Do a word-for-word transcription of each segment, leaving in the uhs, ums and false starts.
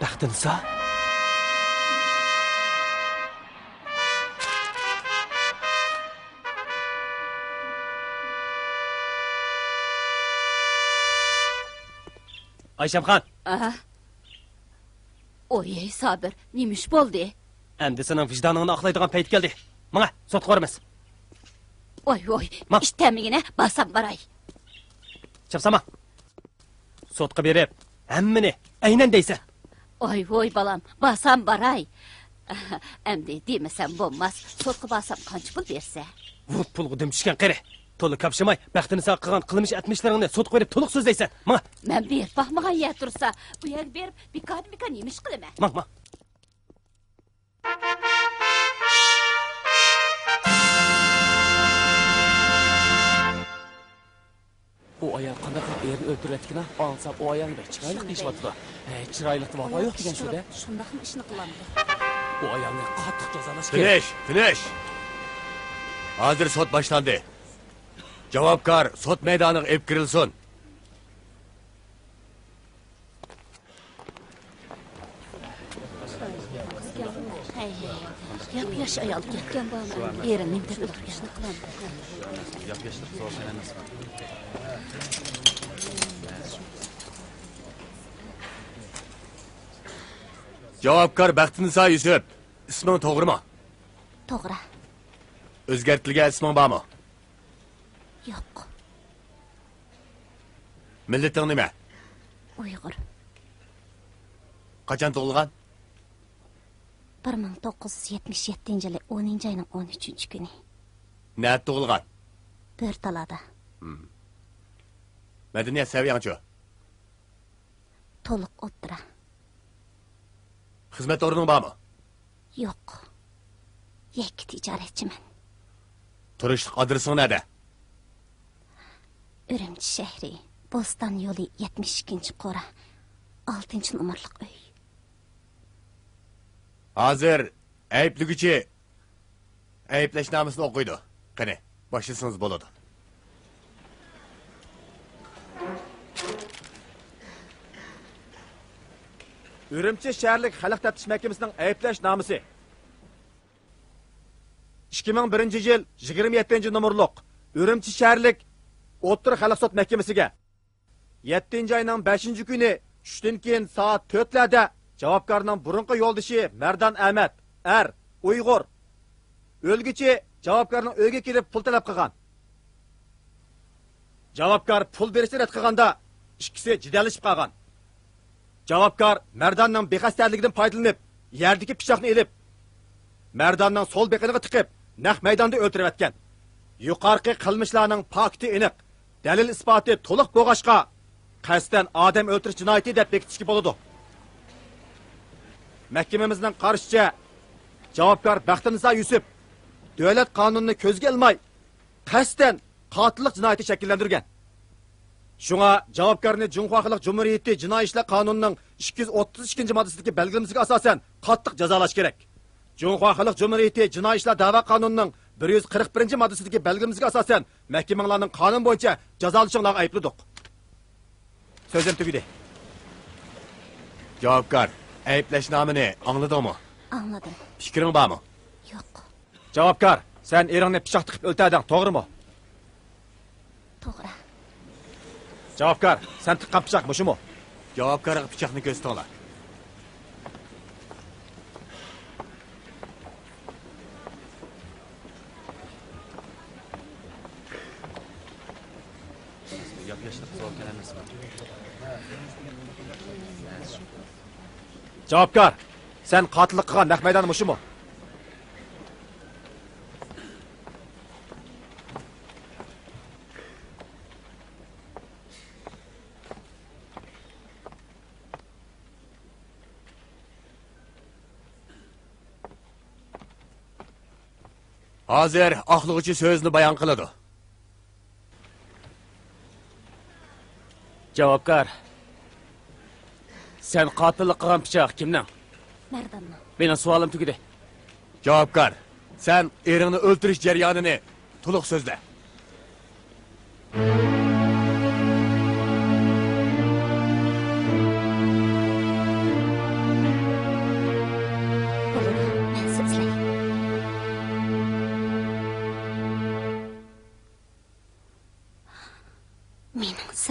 بەختىنىسا؟ ئايشەمخان! ئاھا. ئوي، سابىر، نېمە ئىش بولدى؟ ئەمدى سېنىڭ ۋىجدانىڭنى ئاقلايدىغان پەيت كەلدى. ماڭە، سوتقا بارىمىز. ۋاي، ۋاي، ماڭ. ئىشتەمىگىنە بارسام باراي. چاپساما. سوتقا بېرىپ، ھەممىنى ئەينەن دەيسەن. ۋاي، ۋاي، بالام، بارسام باراي. ئەمدى دېمىسەم بولماس، سوتقا بارسام قانچە پۇل بەرسە؟ ۋۇ، پۇلغا دۈم چۈشكەن قېرى. تولا كاپشىماي، بەختىنىساغا قىلغان قىلمىش ئەتمىشلىرىڭنى سوتقا بېرىپ تولۇق سۆزلەيسەن. ماڭا. مەن بېرىپ باقمىغان يەر تۇرسا، ئۇ يەرگە بېرىپ بىكاردىن بىكار نېمە ئىش قىلىمەن؟ ماڭ، ماڭ. ئۇ ئايال قانداق قىلىپ ئېرىنى ئۆلتۈرۈۋەتتىكىنا؟ ئاڭلىسام، ئۇ ئايالنى بەك چىرايلىق دېيىشىۋاتىدۇ. ھەي، چىرايلىق دېمە، ۋاپا يوق دېگەن شۇ-دە. شۇنداقمۇ ئىشنى قىلامدۇ؟ ئۇ ئايالنى قاتتىق جازالاش كېرەك. تىنىش، تىنىش! ھازىر سوت باشلاندى. جاۋابكار سوت مەيدانىغا ئېلىپ كىرىلسۇن. ھەي، ياپياش ئايال كەتكەن بارمۇ؟ ئېرى نېمە دەپ ئولتۇرۇپ ئىشنى قىلامدۇ؟ جاۋابكار بەختىنىسا يۈسۈپ، ئىسمىڭ توغرىمۇ؟ توغرا. ئۆزگەرتىلگەن ئىسمىڭ بارمۇ؟ يوق. مىللىتىڭ نېمە؟ ئۇيغۇر. قاچان تۇغۇلغان؟ بىر مىڭ توققۇز يۈز يەتمىش يەتتىنچى يىلى ئونىنچى ئاينىڭ ئون ئۈچىنچى كۈنى. نەدە تۇغۇلغان؟ بۆرتالادا. مەدەنىيەت سەۋىيەڭچۇ؟ تولۇق ئوتتۇرا. خىزمەت ئورنۇڭ بارمۇ؟ يوق. يەككە تىجارەتچىمەن. تۇرۇشلۇق ئادرېسىڭ نەدە؟ ئۈرۈمچى شەھىرى، بوستان يولى، يەتمىش ئىككىنچى قورا، ئالتىنچى نومۇرلۇق ئۆي. ھازىر ئەيىبلىگۈچى ئەيىبلەشنامىسىنى ئوقۇيدۇ. قېنى، باشلىسىڭىز بولىدۇ. ئۈرۈمچى شەھەرلىك خەلق تەپتىش مەھكىمىسىنىڭ ئەيىبلەش نامىسى. ئىككى مىڭ بىرىنچى يىل يىگىرمە يەتتىنچى نومۇرلۇق ئۈرۈمچى شەھەرلىك ئوتتۇرا خەلق سوت مەھكىمىسىگە يەتتىنچى ئاينىڭ بەشىنچى كۈنى چۈشتىن كېيىن سائەت تۆتلەردە جاۋابكارنىڭ بۇرۇنقى يولدىشى مەردان ئەمەت، ئەر، ئۇيغۇر، ئۆلگۈچى جاۋابكارنىڭ ئۆيىگە كېلىپ پۇل تەلەپ قىلغان. جاۋابكار پۇل بېرىشنى رەت قىلغاندا، ئىككىسى جېدەللىشىپ قالغان. جاۋابكار مەرداننىڭ بىخەستەلىكىدىن پايدىلىنىپ، يەردىكى پىچاقنى ئېلىپ، مەرداننىڭ سول بېقىنىغا تىقىپ، نەق مەيداندا ئۆلتۈرۈۋەتكەن. يۇقىرىقى قىلمىشلارنىڭ پاكتى ئېنىق، دەلىل ئىسپاتى تولۇق بولغاچقا، قەستەن ئادەم ئۆلتۈرۈش جىنايىتى دەپ بېكىتىشكە بولىدۇ. مەھكىمىمىزنىڭ قارىشىچە، جاۋابكار بەختىنىسا يۈسۈپ دۆلەت قانۇنىنى كۆزگە ئىلماي، قەستەن قاتىللىق جىنايىتى شەكىللەندۈرگەن. شۇڭا جاۋابكارنى جۇڭخۇا خەلق جۇمھۇرىيىتى جىنايى ئىشلار قانۇنىنىڭ ئىككى يۈز ئوتتۇز ئىككىنچى ماددىسىدىكى بەلگىلىمىسىگە ئاساسەن قاتتىق جازالاش كېرەك. جۇڭخۇا خەلق جۇمھۇرىيىتى جىنايى ئىشلار دەۋا قانۇنىنىڭ بىر يۈز قىرىق بىرىنچى ماددىسىدىكى بەلگىلىمىسىگە ئاساسەن مەھكىمىڭلارنىڭ قانۇن بويىچە جازالىشىڭلارغا ئەيىبلىدۇق. سۆزۈم تۈگىدى. جاۋابكار، ئەيىبلەشنامىنى ئاڭلىدىڭمۇ؟ ئاڭلىدىم. پىكرىڭ بارمۇ؟ يوق. جاۋابكار، سەن ئېرىڭنى پىچاق تىقىپ ئۆلتۈردۈڭ، توغرىمۇ؟ توغرا. جاۋابكار، سەن تىققان پىچاق مۇشۇمۇ؟ جاۋابكارغا پىچاقنى كۆرسىتىڭلار. جاۋابكار، سەن قاتىللىق قىلغان نەق مەيدان مۇشۇمۇ؟ ھازىر ئاقلىغۇچى سۆزىنى بايان قىلىدۇ. جاۋابكار، سەن قاتىللىق قىلغان پىچاق كىمنىڭ؟ مەرداننىڭ. مېنىڭ سوئالىم تۈگىدى. جاۋابكار، سەن ئېرىڭنى ئۆلتۈرۈش جەريانىنى تولۇق سۆزلە.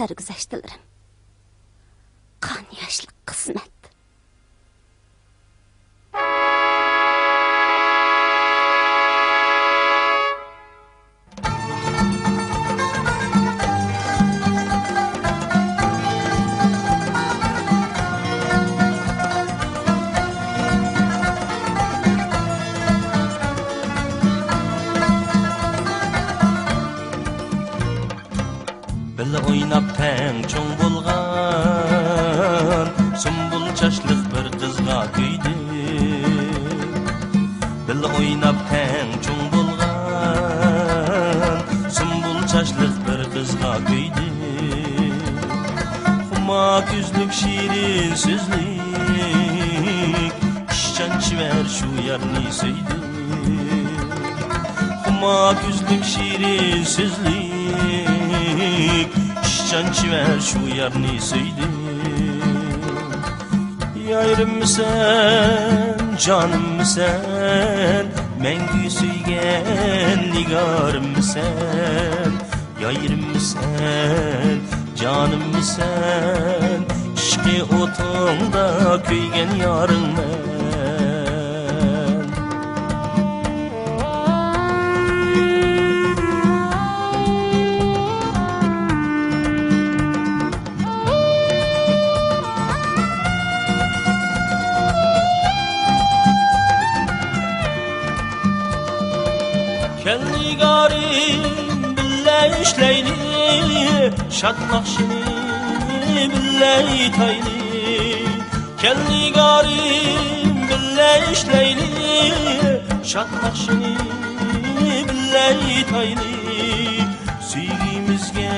ئەرگۈزەشتىلىرىم. قان ياشلىق قىسمەت. بىللە ئويناپ تەڭ چوڭ بولغان، سۇمبۇل چاچلىق بىر قىزغا كۆيدۈم. بىللە ئويناپ تەڭ چوڭ بولغان، سۇمبۇل چاچلىق بىر قىزغا كۆيدۈم. خۇما كۆزلۈك، شېرىن سۆزلۈك، ئىشچان چېۋەر شۇ يارنى سۆيدۈم. خۇما كۆزلۈك، شېرىن سۆزلۈك، ئىشچان چېۋەر شۇ يارنى سۆيدۈم. يارىممىسەن، جانىممىسەن، مەڭگۈ سۆيگەن نىگارىممىسەن؟ يارىممىسەن، جانىممىسەن، ئىشقى ئوتۇڭدا كۆيگەن يارىڭمەن؟ كەل نىگارىم، بىللە ئىشلەيلى، شاد ناخشىنى بىللە ئېيتايلى. كەل نىگارىم، بىللە ئىشلەيلى، شاد ناخشىنى بىللە ئېيتايلى. سۆيگۈمىزگە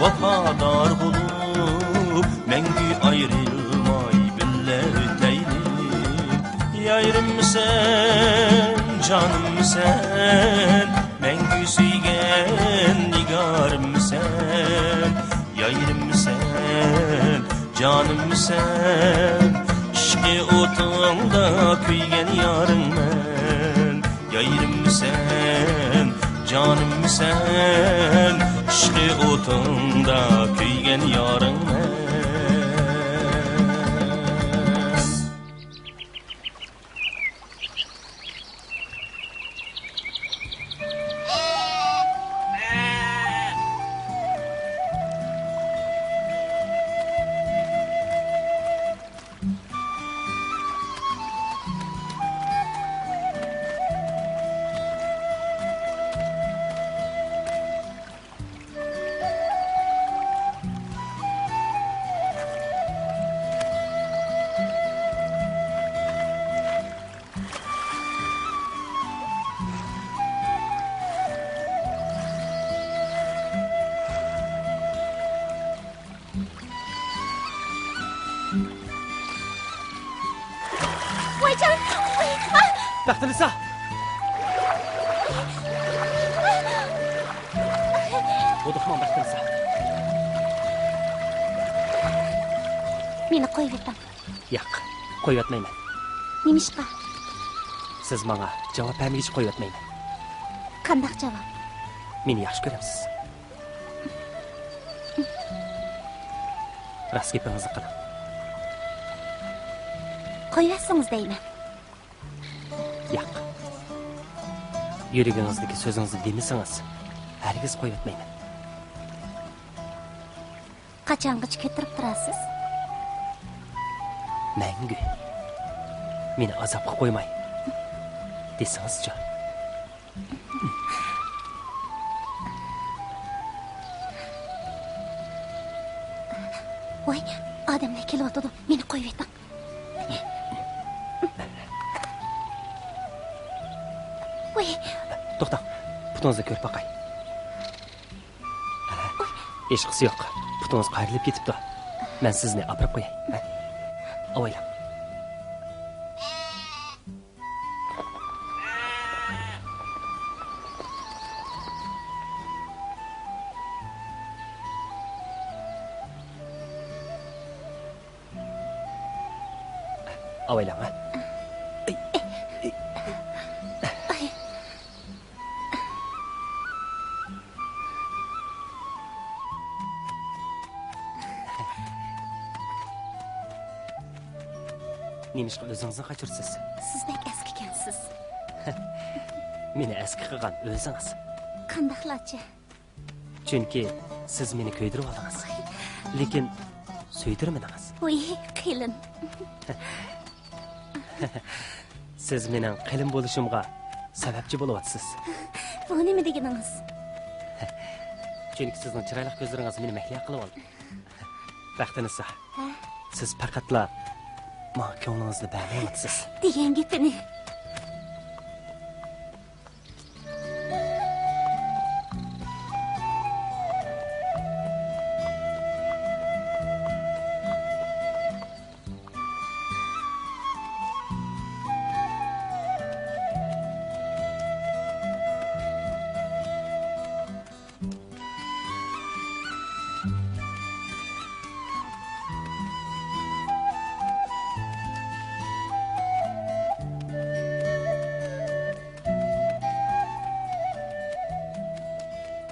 ۋاپادار بولۇپ، مەڭگۈ ئايرىلماي بىللە ئۆتەيلى. يارىممىسەن، جانىممىسەن، مەڭگۈ سۆيگەن نىگارىممىسەن؟ يارىممىسەن، جانىممىسەن، ئىشقى ئوتۇڭدا كۆيگەن يارىڭمەن؟ يارىممىسەن، جانىممىسەن، ئىشقى ئوتۇڭدا كۆيگەن يارىڭمەن؟ ۋايجان! ۋاي! ئا! بەختىنىسا! بولدى، ماڭ، بەختىنىسا. مېنى قويۇۋېتىڭ. ياق، قويۇۋەتمەيمەن. نېمىشقا؟ سىز ماڭا جاۋاب بەرمىگۈچە قويۇۋەتمەيمەن. قانداق جاۋاب؟ مېنى ياخشى كۆرەمسىز؟ راست گېپىڭىزنى قىلىڭ. قويۇۋەتسىڭىز دەيمەن. ياق. يۈرىكىڭىزدىكى سۆزىڭىزنى دېمىسىڭىز، ھەرگىز قويۇۋەتمەيمەن. قاچانغىچە كۆتۈرۈپ تۇرارسىز؟ مەڭگۈ. مېنى ئازابقا قويماي، دېسىڭىزچۇ؟ ۋاي، ئادەملەر كېلىۋاتىدۇ، مېنى قويۇۋېتىڭ. ۋاي. توختاڭ، پۇتىڭىزنى كۆرۈپ باقاي. ھېچقىسى يوق. پۇتىڭىز قايرىلىپ كېتىپتۇ. مەن سىزنى ئاپىرىپ قوياي. ھە؟ ئاۋايلاڭ. ئاۋايلاڭ، ھە؟ ئاي. ئاي. نېمىشقا ئۆزىڭىزنى قاچۇرىسىز؟ سىز بەك ئەسكىكەنسىز. مېنى ئەسكى قىلغان ئۆزىڭىز. قانداقلارچە؟ چۈنكى سىز مېنى كۆيدۈرۈۋالدىڭىز. لېكىن سۆيدۈرمىدىڭىز. ۋۇي، قېلىن. سىز مېنىڭ قېلىن بولۇشۇمغا سەۋەبچى بولۇۋاتىسىز. بۇ نېمە دېگىنىڭىز؟ چۈنكى سىزنىڭ چىرايلىق كۆزلىرىڭىز مېنى مەھلىيا قىلىۋالدى. بەختىنىسا، ھە؟ سىز پەقەتلا ماڭا كۆڭلىڭىزنى بەرمەيۋاتىسىز. دېگەن گېپىنى.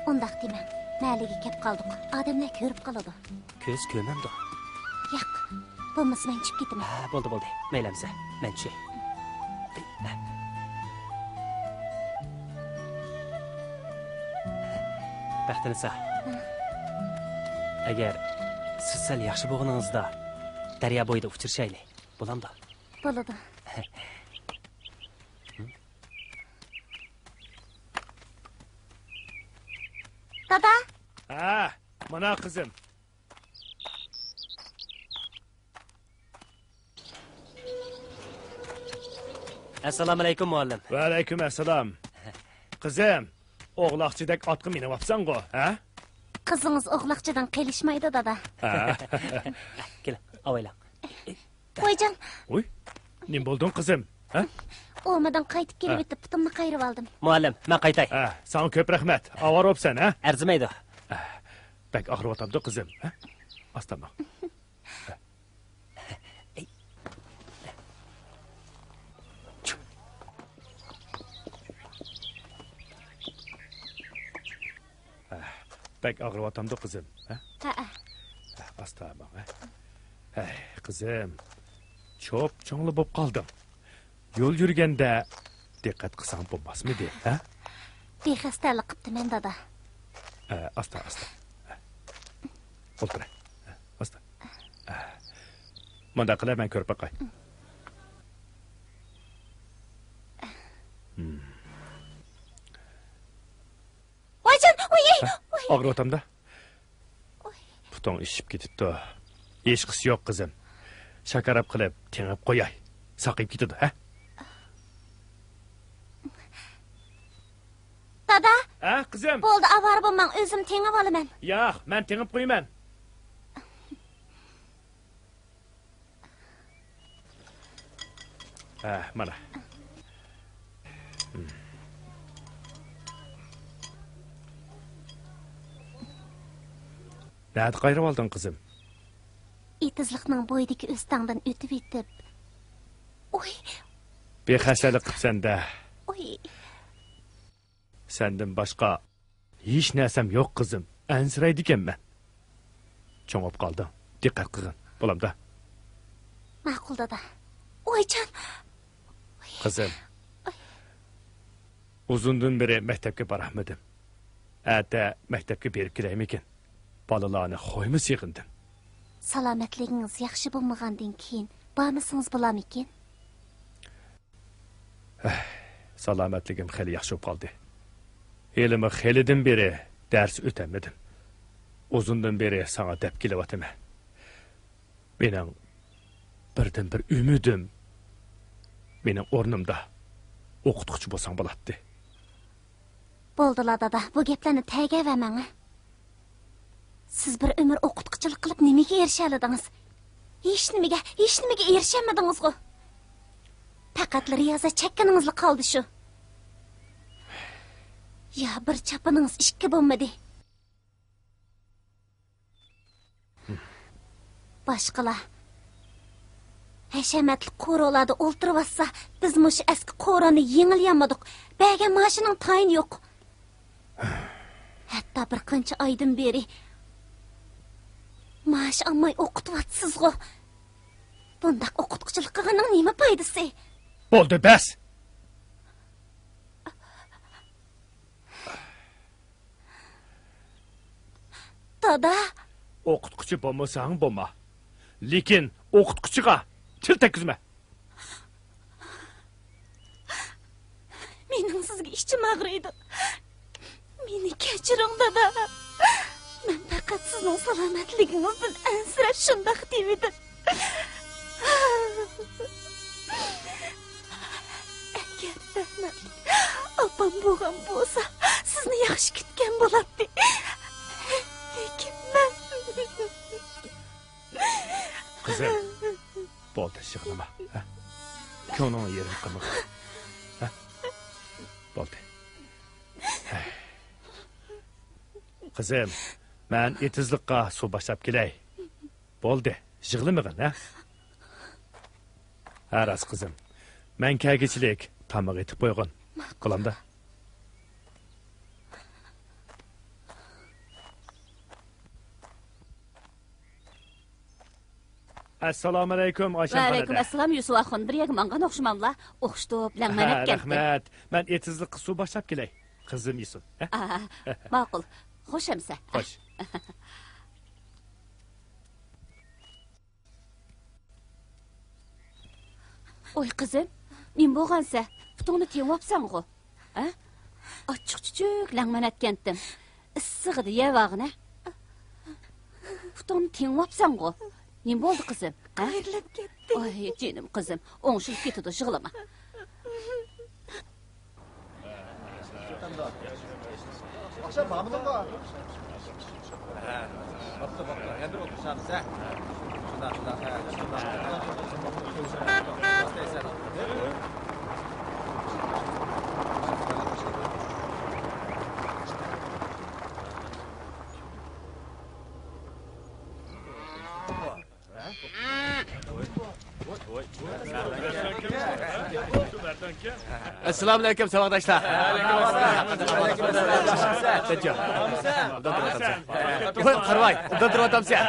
ئۇنداق دېمەڭ، مەھەللىگە كەپ قالدۇق، ئادەملەر كۆرۈپ قالىدۇ. كۆز كۆرمەمدۇ؟ ياق، بولمىسا مەن چۈشۈپ كېتىمەن. ھە، بولدى، بولدى، مەيلى ئەمىسە، مەن چۈشەي. بەختىنىسا، ھە. ئەگەر سىز سەل ياخشى بولغىنىڭىزدا، دەريا بويىدا ئۇچرىشايلى، بولامدۇ؟ بولىدۇ. دادا! ھە، مانا قىزىم. ئەسسالامۇئەلەيكۇم، مۇئەللىم. ۋەئەلەيكۇم ئەسسالام. قىزىم، ئوغلاقچىدەك ئاتقا مىنىۋاپسەنغۇ، ھە؟ قىزىڭىز ئوغلاقچىدىن قېلىشمايدۇ، دادا. ھە. كېلىڭ، ئاۋايلاڭ. ۋايجان! ۋۇي، نېمە بولدۇڭ، قىزىم؟ ھە؟ ئومىدىن قايتىپ كېلىۋېتىپ، پۇتۇمنى قايرىۋالدىم. مۇئەللىم، مەن قايتاي. ھە، ساڭا كۆپ رەھمەت. ئاۋارە بوپسەن، ھە؟ ئەرزىمەيدۇ. ھە، بەك ئاغرىۋاتامدۇ، قىزىم؟ ھە؟ ئاستا ماڭ. ھە، بەك ئاغرىۋاتامدۇ، قىزىم؟ ھە؟ ھەئە. ھە، ئاستا ماڭ، ھە. ھەي، قىزىم، چوپ-چوڭلا بوپ قالدىڭ. يول يۈرگەندە دىققەت قىلساڭ بولماسمىدى، ھە؟ بىخەستەلىك قىپتىمەن، دادا. ھە، ئاستا، ئاستا. ھە. ئولتۇر. ھە، ئاستا. ھە. مۇنداق قىلە، مەن كۆرۈپ باقاي. ھىم. ۋايجان، ۋۇي، ھە؟ ۋۇي. ئاغرىۋاتامدا؟ ۋۇي. پۇتۇڭ ئىششىپ كېتىپتۇ. ھېچقىسى يوق، قىزىم. شاكاراپ قىلىپ تېڭىپ قوياي. ساقىيىپ كېتىدۇ، ھە؟ دادا! ھە، قىزىم؟ بولدى، ئاۋارە بولماڭ، ئۆزۈم تېڭىۋالىمەن. ياق، مەن تېڭىپ قويىمەن. ھە، مانا. نەدە قايرىۋالدىڭ، قىزىم؟ ئېتىزلىقنىڭ بويىدىكى ئۆستەڭدىن ئۆتۈۋېتىپ. ئۇي! بىخەستەلىك قىپسەن-دە. ئۇي! سەندىن باشقا ھېچ نەرسەم يوق، قىزىم. ئەنسىرەيدىكەنمەن. چوڭ بوپ قالدىڭ. دىققەت قىلغىن. بولامدا؟ ماقۇل، دادا. ۋايجان! قىزىم. ئۇزۇندىن بېرى مەكتەپكە بارالمىدىم. ئەتە مەكتەپكە بېرىپ كېلەيمىكىن؟ بالىلارنى خويمۇ سېغىندىم. سالامەتلىكىڭىز ياخشى بولمىغاندىن كېيىن بارمىسىڭىز بولامىكىن؟ ھەي، سالامەتلىكىم خېلى ياخشى بولۇپ قالدى. ھېلىمۇ خېلىدىن بېرى دەرس ئۆتەلمىدىم. ئۇزۇندىن بېرى ساڭا دەپ كېلىۋاتىمەن. مېنىڭ بىردىنبىر ئۈمىدىم، مېنىڭ ئورنۇمدا ئوقۇتقۇچى بولساڭ بولاتتى. بولدىلا، دادا، بۇ گەپلەرنى تەگەۋەرمەڭ. سىز بىر ئۆمۈر ئوقۇتقۇچىلىق قىلىپ نېمىگە ئېرىشەلىدىڭىز؟ ھېچنېمىگە، ھېچنېمىگە ئېرىشەلمىدىڭىزغۇ. پەقەتلا رىيازەت چەككىنىڭىزلا قالدى شۇ. يا بىر چاپىنىڭىز ئىككى بولمىدى. باشقىلار ھەشەمەتلىك قورۇلاردا ئولتۇرۇۋاتسا، بىز مۇشۇ ئەسكى قورۇنى يېڭىلىيالمىدۇق. بەرگەن مائاشىنىڭ تايىنى يوق. ھەتتا بىر قانچە ئايدىن بېرى مائاش ئالماي ئوقۇتۇۋاتىسىزغۇ. بۇنداق ئوقۇتقۇچىلىق قىلغاننىڭ نېمە پايدىسى؟ بولدى، بەس! دادا! ئوقۇتقۇچى بولمىساڭ بولما. لېكىن ئوقۇتقۇچىغا تىل تەگكۈزمە. مېنىڭ سىزگە ئىچىم ئاغرىيدۇ. مېنى كەچۈرۈڭ، دادا. مەن پەقەت سىزنىڭ سالامەتلىكىڭىزدىن ئەنسىرەپ شۇنداق دېۋىدىم. ئەگەر رەھمەتلىك ئاپام بولغان بولسا، سىزنى ياخشى كۈتكەن بولاتتى. لېكىن مەن. قىزىم، بولدى، يىغلىما، ھە؟ كۆڭلۈڭنى يېرىم قىلمىغىن، ھە؟ بولدى. قىزىم، مەن ئېتىزلىققا سۇ باشلاپ كېلەي. بولدى، يىغلىمىغىن، ھە؟ ھە، راست، قىزىم. مەن كەلگۈچىلىك تامىقى ئېتىپ قويغىن. بولامدا؟ ئەسسالامۇئەلەيكۇم، ئايشەم خانىم. ۋەئەلەيكۇم ئەسسالام، يۈسۈپ ئاخۇن. بىر يەرگە ماڭغان ئوخشىماملا؟ ئوخشىتىپ، لەڭمەن ھە، ئەتكەنتىم. رەھمەت. مەن ئېتىزلىققا سۇ باشلاپ كېلەي. قىزىم يېسۇن، ھە؟ ئا، ماقۇل. خوش ئەمسە. خوش. ۋوي قىزىم، نېمە بولغانسە؟ پۇتۇڭنى تېڭىۋاپسەنغۇ؟ ھە؟ ئاچچىق چۈچۈك لەڭمەن ئەتكەنتىم. ئىسسىغىدا يەۋالغىنە. پۇتۇڭنى تېڭىۋاپسەنغۇ؟ نېمە بولدى قىزىم؟ ھە؟ قايرىلىپ كەتتى. ئاي جېنىم قىزىم، ئوڭشىلىپ كېتىدۇ، يىغلىما. ئاخشام بارمىدىڭغۇ؟ بوپتۇ، بوپتۇ. يەنە بىر ئولتۇرۇشامىز، ھە؟ شۇنداق، شۇنداق، ھە، شۇنداق. ئەسسالامۇئەلەيكۇم، ساۋاقداشلار. ئوبدان تۇرۇۋاتامسەن؟ ۋوي قارىۋاي، ئوبدان تۇرۇۋاتامسەن؟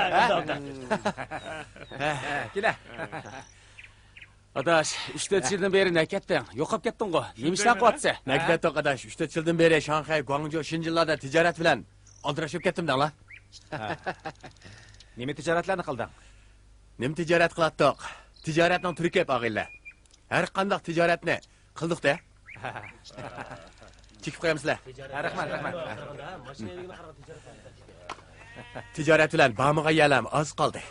ھە؟ كېلە. ئاداش، ئۈچ تۆت يىلدىن بېرى نەگە كەتتىڭ؟ يوقاپ كەتتىڭغۇ؟ نېمە ئىشلار قىلىۋاتىسەن؟ نەگە كەتتۇق ئاداش، ئۈچ تۆت يىلدىن بېرى شاڭخەي، گۇاڭجۇ، شېنجېنلاردا تىجارەت بىلەن ئالدىراش بولۇپ كەتتىم دەڭلا. نېمە تىجارەتلەرنى قىلدىڭ؟ نېمە تىجارەت قىلاتتۇق؟ تىجارەتنىڭ تۈرى كۆپ، ئاغىنىلەر. ھەر قانداق تىجارەتنى قىلدۇق-دە. چېكىپ قويامسىلەر؟ ھە، رەھمەت، رەھمەت. تىجارەت بىلەن بارمىغان يەرلەرمۇ ئاز قالدى.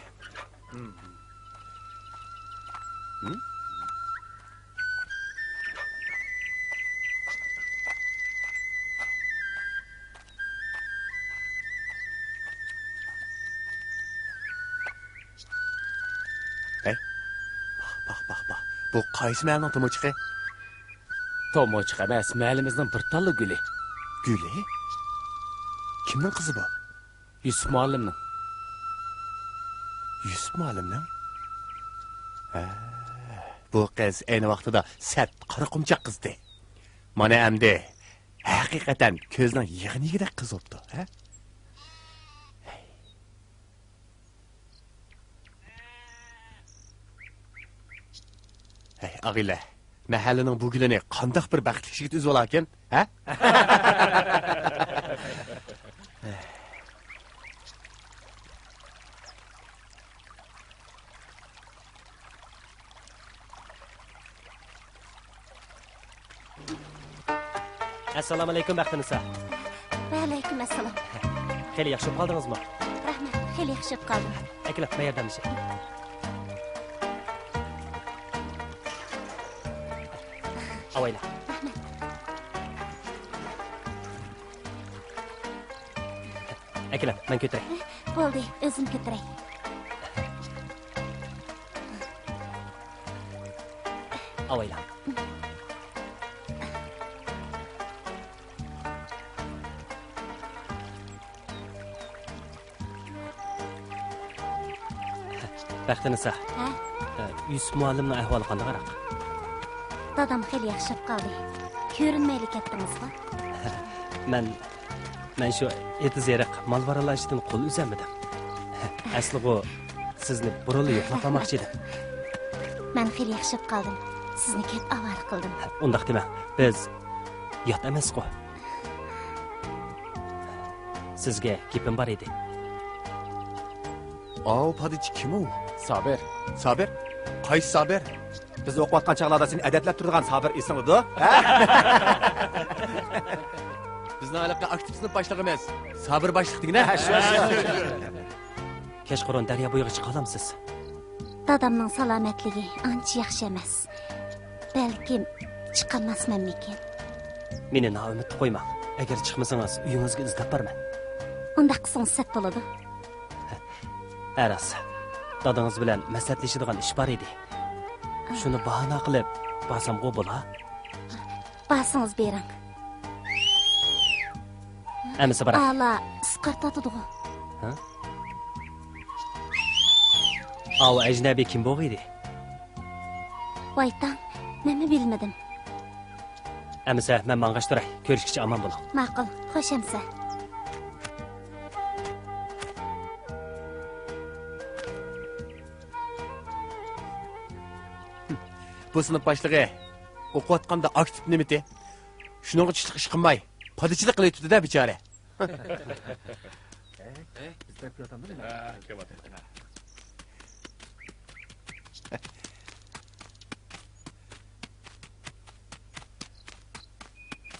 ھەي، باق، باق، باق، باق. بۇ قايسى مەھەللىنىڭ تومۇچىقى؟ تومۇچىق ئەمەس، مەھەللىمىزنىڭ بىر تاللا گۈلى. گۈلى؟ كىمنىڭ قىزى بۇ؟ يۈسۈپ مۇئەللىمنىڭ. يۈسۈپ مۇئەللىمنىڭ؟ ھە، بۇ قىز ئەينى ۋاقتىدا سەت قارا قۇمچاق قىزدى. مانا ئەمدى ھەقىقەتەن كۆزنىڭ يېغىنى يېگۈدەك قىز بوپتۇ، ھە؟ ھەي، ئاغىلە، مەھەللىنىڭ بۇ گۈلىنى قانداق بىر بەختلىك يىگىت ئۈزۈۋالاركەن، ھە؟ ئەسسالامۇئەلەيكۇم، بەختىنىسا. ۋەئەلەيكۇم ئەسسالام. خېلى ياخشى بولۇپ قالدىڭىزمۇ؟ رەھمەت، خېلى ياخشى بولۇپ قالدىم. ئەكېلىڭ، مەن ياردەملىشەي. ئاۋايلا. رەھمەت. ئەكېلىڭ، مەن كۆتۈرەي. بولدى، ئۆزۈم كۆتۈرەي. ئاۋايلا. بەختىنىسا. ھە؟ ئە، يۈسۈپ مۇئەللىمنىڭ ئەھۋالى قانداقراق؟ دادام خېلى ياخشى بولۇپ قالدى. كۆرۈنمەيلا كەتتىڭىزغۇ؟ مەن، مەن شۇ ئېتىز-ئېرىق، مال-ۋارانلار ئىشىدىن قول ئۈزەلمىدىم. ئەسلىغۇ سىزنى بۇرۇنلا يوقلاپ قالماقچى ئىدىم. مەن خېلى ياخشى بولۇپ قالدىم. سىزنى كۆپ ئاۋارە قىلدىم. ئۇنداق دېمەڭ. بىز يات ئەمەسقۇ. سىزگە گېپىم بار ئىدى. ئاۋۇ پادىچى كىم ئۇ؟ سابىر. سابىر؟ قايسى سابىر؟ بىز ئوقۇۋاتقان چاغلاردا سېنى ئەدەپلەپ تۇرىدىغان سابىر ئېسىڭدىدۇ؟ ھە؟ بىزنىڭ ھېلىقى ئاكتىپ سىنىپ باشلىقىمىز. سابىر باشلىق دېگىنە؟ ھە، شۇ، شۇ، شۇ. كەچقۇرۇن دەريا بويىغا چىقالامسىز؟ دادامنىڭ سالامەتلىكى ئانچە ياخشى ئەمەس. بەلكىم چىقالماسمەنمىكىن؟ مېنى نائۈمىدتە قويماڭ. ئەگەر چىقمىسىڭىز، ئۆيىڭىزگە ئىزدەپ بارىمەن. ئۇنداق قىلسىڭىز سەت بولىدۇ. ھە، راست. دادىڭىز بىلەن مەسلىھەتلىشىدىغان ئىش بار ئىدى. شۇنى باھانە قىلىپ بارسامغۇ بولا؟ بارسىڭىز بېرىڭ. ئەمىسە باراي. ئالا ئىسقارتاتىدىغۇ. ھە؟ ئاۋۇ ئەجنەبىي كىم بولغىيدى؟ ۋايتاڭ، مەنمۇ بىلمىدىم. ئەمىسە مەن ماڭغاچ تۇراي. كۆرۈشكىچە ئامان بولۇڭ. ماقۇل، خوش ئەمىسە. بۇ سىنىپ باشلىقى ئوقۇۋاتقاندا ئاكتىپ نېمىتى؟ شۇنىڭغا چىشلىق ئىش قىلماي، پادىچىلىق قىلىۋېتىپتۇ-دە، بىچارە.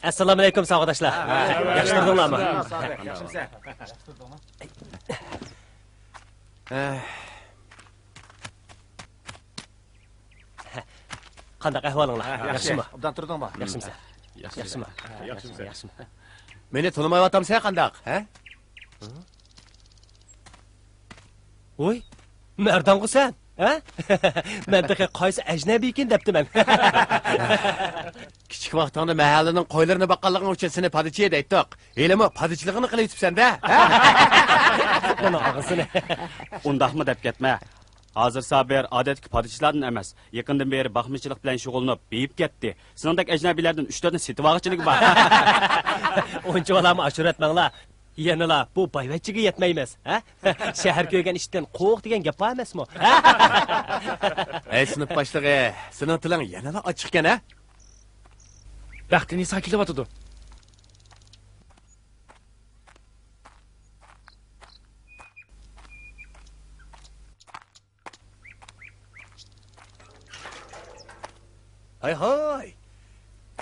ئەسسالامۇئەلەيكۇم، ساۋاقداشلار. ياخشى تۇردۇڭلارمۇ؟ قانداق ئەھۋالىڭلار؟ ھە، ياخشى. ياخشىمۇ؟ ئوبدان تۇردۇڭمۇ؟ ياخشىمۇسەن؟ ياخشى. ياخشىمۇ؟ ياخشىمۇ؟ ياخشىمۇ؟ مېنى تونۇمايۋاتامسەن قانداق، ھە؟ ۋوي، مەردانغۇ سەن، ھە؟ مەن تېخى قايسى ئەجنەبىيكىن دەپتىمەن. كىچىك ۋاقتىڭدا مەھەللىنىڭ قويلىرىنى باققانلىقىڭ ئۈچۈن سېنى پادىچى دەيتتۇق. ھېلىمۇ پادىچىلىقىنى قىلىۋېتىپسەن-دە. ئۇنىڭ ئاغزىنى. ئۇنداقمۇ دەپ كەتمە. ھازىر سابىر ئادەتتىكى پادىچىلاردىن ئەمەس، يېقىندىن بېرى باقمىچىلىق بىلەن شۇغۇللىنىپ، بېيىپ كەتتى. سېنىڭدەك ئەجنەبىيلەردىن ئۈچ-تۆتنى سېتىۋالغۇچىلىكى بار. ئۇنچىۋالامۇ ئاشۇرۇۋەتمەڭلار. يەنىلا بۇ بايۋەچچىگە يەتمەيمىز، ھە؟ شەھەر كۆرگەن ئىتتىن قوق دېگەن گەپ بار ئەمەسمۇ، ھە؟ ھەي، سىنىپ باشلىقى، سېنىڭ تىلىڭ يەنىلا ئاچچىقكەن، ھە؟ بەختىنىسا كېلىۋاتىدۇ. ھاي ھاي!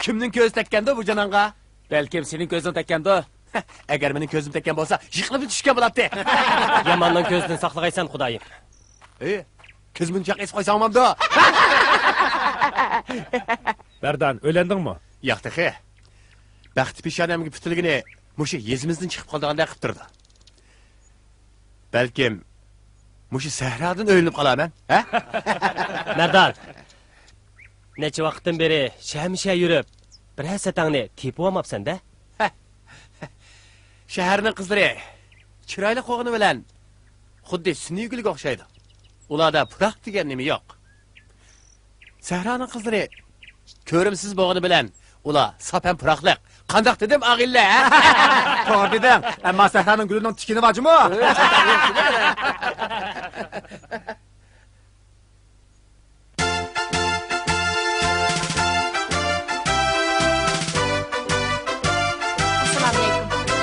كىمنىڭ كۆزى تەگكەندۇ بۇ جانانغا؟ بەلكىم سېنىڭ كۆزۈڭ تەگكەندۇ؟ ئەگەر مېنىڭ كۆزۈم تەگكەن بولسا، يىقىلىپ چۈشكەن بولاتتى. ياماننىڭ كۆزىدىن ساقلىغايسەن، خۇدايىم. ئى، كۆزۈمنى چاق ئېسىپ قويساڭ بولامدۇ؟ مەردان، ئۆيلەندىڭمۇ؟ ياق تېخى. بەخت پېشانەمگە پۈتۈلگىنى مۇشۇ يېزىمىزدىن چىقىپ قالىدىغاندەك قىلىپ تۇرىدۇ. بەلكىم مۇشۇ سەھرادىن ئۆيلىنىپ قالارمەن، ھە؟ مەردان، نەچچە ۋاقىتتىن بېرى شەمشە يۈرۈپ، بىرەر سەتەڭنى تېپىۋالماپسەن-دە؟ شەھەرنىڭ قىزلىرى چىرايلىق بولغىنى بىلەن خۇددى سۈنئىي گۈلگە ئوخشايدۇ. ئۇلاردا پۇراق دېگەن نېمە يوق. سەھرانىڭ قىزلىرى كۆرۈمسىز بولغىنى بىلەن ئۇلار ساپ ھەم پۇراقلىق. قانداق دېدىم، ئاغىللە، ھە؟ توغرا دېدىڭ. ئەمما سەھرانىڭ گۈلىنىڭ تىكىنى بار جۇمۇ. ئەسسالامۇئەلەيكۇم.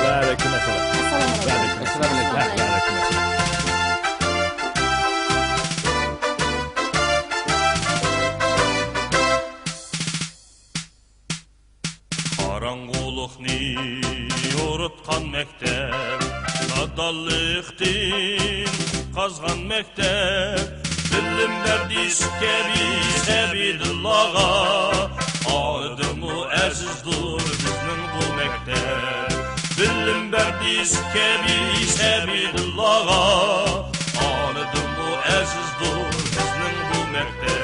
ۋەئەلەيكۇم ئەسسالام. ئەسسالامۇئەلەيكۇم. ۋەئەلەيكۇم ئەسسالام. ۋەئەلەيكۇم ئەسسالام. قاراڭغۇلۇقنى يورۇتقان مەكتەپ، نادانلىقتىن قازغان مەكتەپ، بىلىم بەردى سۈت كەبى سەبىيلارغا، ئانىدىنمۇ ئەزىزدۇر بىزنىڭ بۇ مەكتەپ. بىلىم بەردى سۈت كەبى سەبىيلارغا، ئانىدىنمۇ ئەزىزدۇر بىزنىڭ بۇ مەكتەپ.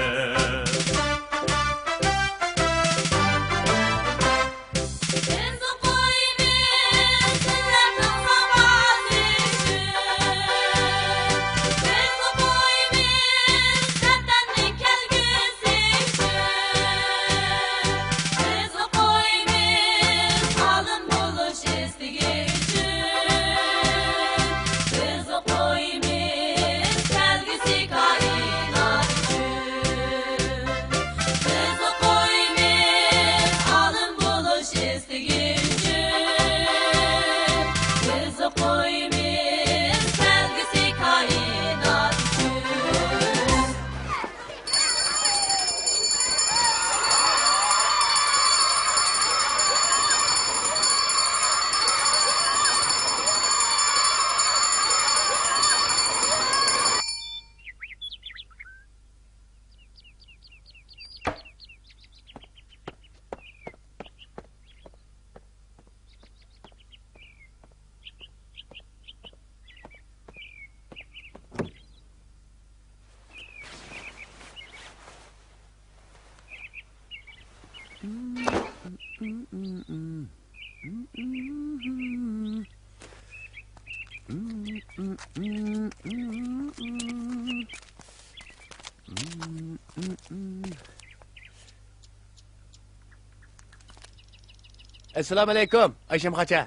ئەسسالامۇئەلەيكۇم، ئايشەم خاچا.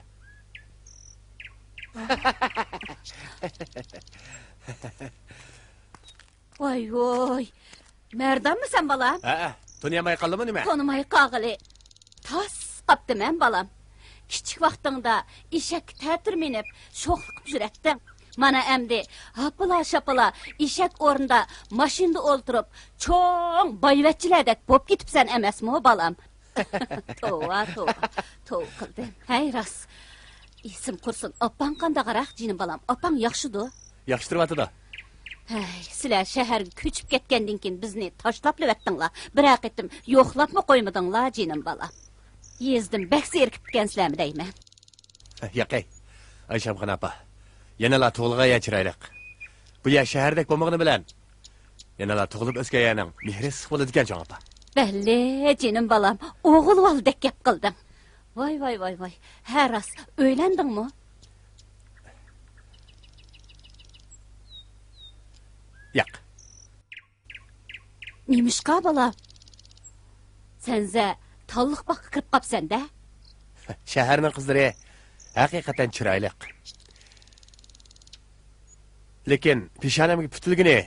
ۋاي ۋوي، مەردانمۇ سەن بالام؟ ھەئە، تونۇيالماي قالدىمۇ نېمە؟ تونۇماي قالغىلى تاس قاپتىمەن بالام. كىچىك ۋاقتىڭدا ئېشەككە تەتۈر مىنىپ شوخلۇقۇپ يۈرەتتىڭ. مانا ئەمدى ھاپىلا-شاپىلا ئېشەك ئورنىدا ماشىنىدا ئولتۇرۇپ، چوڭ بايۋەچچىلەردەك بوپ كېتىپسەن ئەمەسمۇ، بالام؟ توۋا، توۋا، توۋا قىلدىم. ھەي، راست. ئېسىم قۇرسۇن، ئاپاڭ قانداقراق، جېنىم بالام؟ ئاپاڭ ياخشىدۇ؟ ياخشى تۇرۇۋاتىدۇ. ھەي، سىلەر شەھەرگە كۆچۈپ كەتكەندىن كېيىن بىزنى تاشلاپلىۋەتتىڭلار. بىرەر قېتىم يوقلاپمۇ قويمىدىڭلار، جېنىم بالام. يېزىدىن بەك زېرىكىپ كەتكەنسىلەرمۇ دەيمەن. ياقەي، ئايشەمخان ئاپا، يەنىلا تۇغۇلغان يەر چىرايلىق. بۇ يەر شەھەردەك بولمىغىنى بىلەن، يەنىلا تۇغۇلۇپ ئۆسكەن يەرنىڭ مېھرى ئىسسىق بولىدىكەن، چوڭ ئاپا. بەللى، جېنىم بالام، ئوغۇل بالىدەك گەپ قىلدىڭ. ۋاي، ۋاي، ۋاي، ۋاي. ھە، راست، ئۆيلەندىڭمۇ؟ ياق. نېمىشقا، بالام؟ سەنزە تاللىق باغقا كىرىپ قاپسەن-دە. شەھەرنىڭ قىزلىرى ھەقىقەتەن چىرايلىق. لېكىن پېشانەمگە پۈتۈلگىنى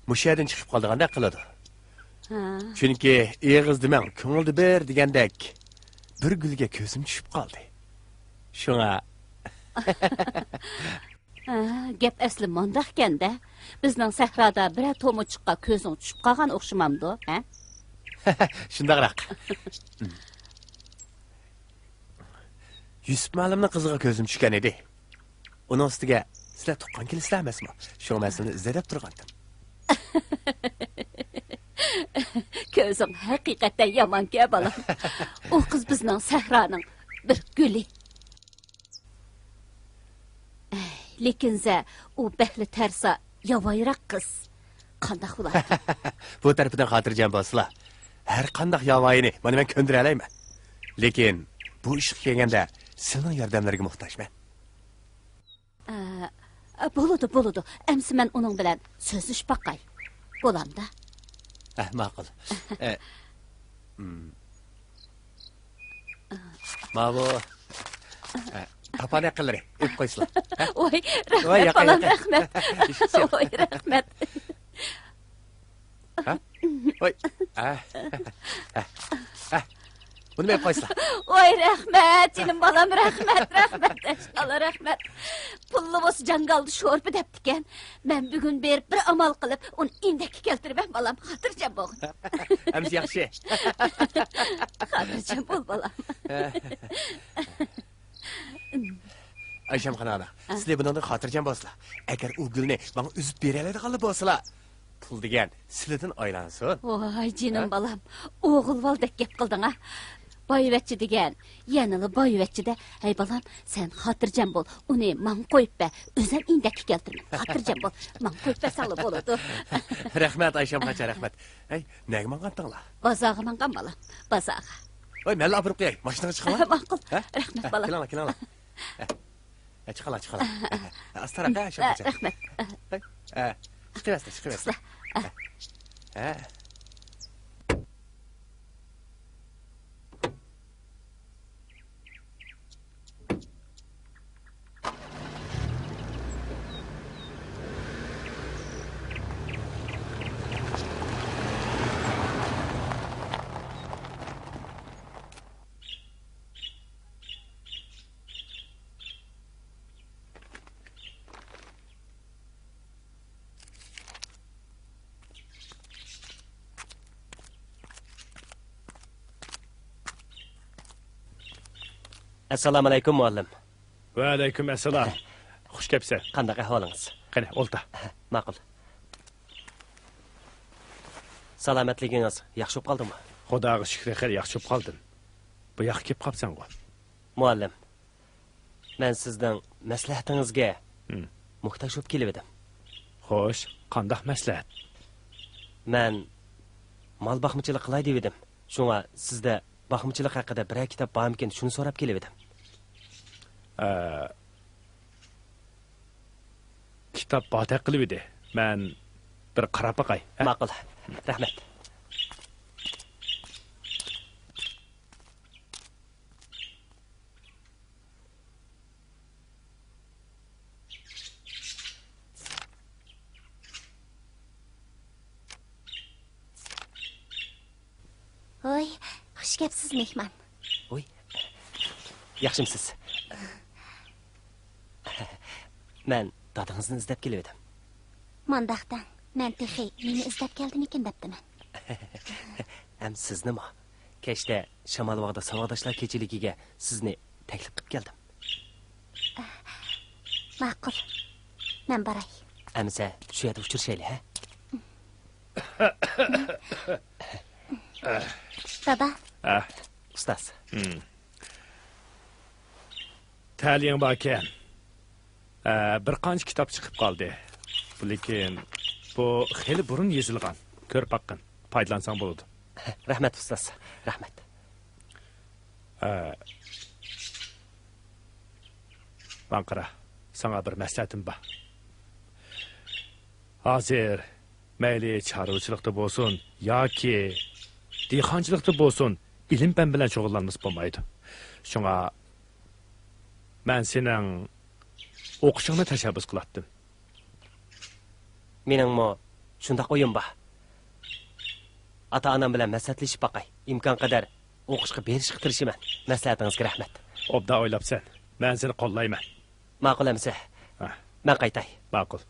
مۇشۇ يەردىن چىقىپ قالىدىغاندەك قىلىدۇ. ھا. چۈنكى ئېغىزدا مىڭ، كۆڭۈلدە بىر دېگەندەك بىر گۈلگە كۆزۈم چۈشۈپ قالدى. شۇڭا ھە، گەپ ئەسلى مانداقكەن-دە. بىزنىڭ سەھرادا بىرەر تومۇچۇققا كۆزۈڭ چۈشۈپ قالغان ئوخشىمامدۇ، ھە؟ شۇنداقراق. يۈسۈپ مۇئەللىمنىڭ قىزىغا كۆزۈم چۈشكەن ئىدى. ئۇنىڭ ئۈستىگە سىلەر تۇغقان كېلىسىلەر ئەمەسمۇ؟ شۇڭا مەن سىلىنى ئىزدەي دەپ تۇرغانتىم. كۆزۈڭ ھەقىقەتەن يامانكەن، بالام. ئۇ قىز بىزنىڭ سەھرانىڭ بىر گۈلى. ئەي، لېكىنزە، ئۇ بەكلا تەرسا، ياۋايراق قىز. قانداق بولار؟ بۇ تەرىپىدىن خاتىرجەم بولسىلا، ھەر قانداق ياۋايىنى مانا مەن كۆندۈرەلەيمەن. لېكىن بۇ ئىشقا كەلگەندە سىلىنىڭ ياردەملىرىگە موھتاجمەن. ئە، بولىدۇ، بولىدۇ. ئەمسە مەن ئۇنىڭ بىلەن سۆزلىشىپ باقاي. بولامدا؟ ئە، ماقۇل. ئە، م. ماۋۇ، ئە، پاپان يېقىنلىرى ئېلىپ قويسىلا. ھە؟ ۋاي، ۋاي، رەھمەت، ياقەي، بالام، ياقەي. رەھمەت. ۋاي، رەھمەت. ھە؟ ۋاي. ئە. ئە. ئە. بۇنى مېلىپ قويسىلا. ۋاي، رەھمەت، جېنىم بالام، رەھمەت، رەھمەت، ئەشقاللا، رەھمەت. پۇللا بولسا جاڭگالدا شورپا دەپتىكەن. مەن بۈگۈن بېرىپ بىر ئامال قىلىپ، ئۇنى ئىندەككە كەلتۈرىمەن، بالام. خاتىرجەم بولغىن. ئەمىسە ياخشى. خاتىرجەم بول، بالام. ئايشەمخان ئانا، ھە؟ سىلى بۇنىڭدىن خاتىرجەم بولسىلا. ئەگەر ئۇ گۈلنى ماڭا ئۈزۈپ بېرەلەيدىغانلا بولسىلا، پۇل دېگەن سىلىدىن ئايلانسۇن. ۋاي، جېنىم ھە؟ بالام، ئوغۇل بالىدەك گەپ قىلدىڭ ھە. بايۋەچچە دېگەن يەنىلا بايۋەچچىدە. ھەي بالام، سەن خاتىرجەم بول، ئۇنى ماڭا قويۇپ بەر، ئۆزۈم ئىندەككە كەلتۈرىمەن. خاتىرجەم بول، ماڭا قويۇپ بەرسەڭلا بولىدۇ. رەھمەت، ئايشەم خاچا، رەھمەت. ھەي، نەگە ماڭغانتىڭلار؟ بازارغا ماڭغان بالام، بازارغا. ھوي، مەنلا ئاپىرىپ قوياي، ماشىنىغا چىقىڭلار. ماقۇل، ھە؟ رەھمەت بالام. كېلىڭلار، كېلىڭلار. ھە، چىقىڭلار، چىقىڭلار. ھە، ئاستا راق، ھە، ئاشۇ ھە، قاچا. رەھمەت. ھە، ھە، چىقىۋەرسىلە، چىقىۋەرسىلە. ھە، ھە. ئەسسالامۇئەلەيكۇم، مۇئەللىم. ۋەئەلەيكۇم ئەسسالام. خۇش كەپسەن. قانداق ئەھۋالىڭىز؟ قېنى، ئولتۇر. ماقۇل. سالامەتلىكىڭىز ياخشى بولۇپ قالدىمۇ؟ خۇداغا شۈكرى، خېلى ياخشى بولۇپ قالدىم. بۇ ياققا كېلىپ قاپسەنغۇ؟ مۇئەللىم، مەن سىزنىڭ مەسلىھەتىڭىزگە ھىم. موھتاج بولۇپ كېلىۋىدىم. خوش، قانداق مەسلىھەت؟ مەن مال باقمىچىلىق قىلاي دېۋىدىم. شۇڭا سىزدە باقمىچىلىق ھەققىدە بىرەر كىتاب بارمىكىن، شۇنى سوراپ كېلىۋىدىم. ئە، كىتاب باردەك قىلىۋىدى. مەن بىر قاراپ باقاي، ھە؟ ماقۇل. رەھمەت. گەپسىز مېھمان. ۋۇي، ياخشىمسىز؟ مەن دادىڭىزنى ئىزدەپ كېلىۋىدىم. مانداق دەڭ، مەن تېخى نېمە ئىزدەپ كەلدىمىكىن دەپتىمەن. ھەم سىزنىمۇ؟ كەچتە شامالباغدا ساۋاقداشلار كېچىلىكىگە سىزنى تەكلىپ قىلىپ كەلدىم. ماقۇل. مەن باراي. ئەمىسە، شۇ يەردە ئۇچرىشايلى، ھە؟ دادا. ھە. ئۇستاز. ھىم. تەلىيىڭ باركەن. ھە، بىر قانچە كىتاب چىقىپ قالدى. لېكىن بۇ خېلى بۇرۇن يېزىلغان. كۆرۈپ باققىن. پايدىلانساڭ بولىدۇ. رەھمەت، ئۇستاز. رەھمەت. ھە. ماڭا قارا، ساڭا بىر مەسلىھەتىم بار. ھازىر مەيلى چارۋىچىلىقتا بولسۇن ياكى دېھقانچىلىقتا بولسۇن، ئىلىم-پەن بىلەن شۇغۇللانمىسا بولمايدۇ. شۇڭا مەن سېنىڭ ئوقۇشۇڭنى تەشەببۇس قىلاتتىم. مېنىڭمۇ شۇنداق ئويۇم بار. ئاتا-ئانام بىلەن مەسلىھەتلىشىپ باقاي. ئىمكانقەدەر ئوقۇشقا بېرىشكە تىرىشىمەن. مەسلىھەتىڭىزگە رەھمەت. ئوبدان ئويلاپسەن. مەن سېنى قوللايمەن. ماقۇل ئەمىسە. ھە. مەن قايتاي. ماقۇل.